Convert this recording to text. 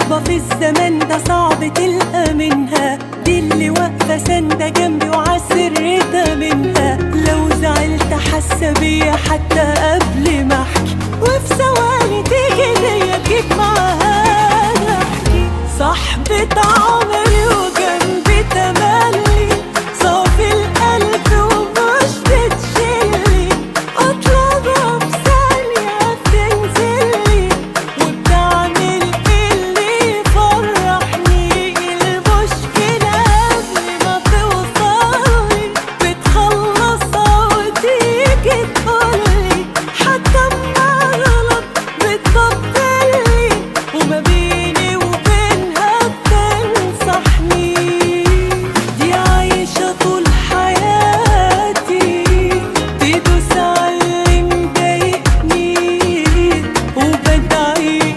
صحبة في الزمن ده صعب تلقى منها، دي اللي واقفة ساندة جنبي وعالسر ده منها. لو زعلت حاسة بيا حتى قبل ما احكي، وفي ثواني تيجي ليا.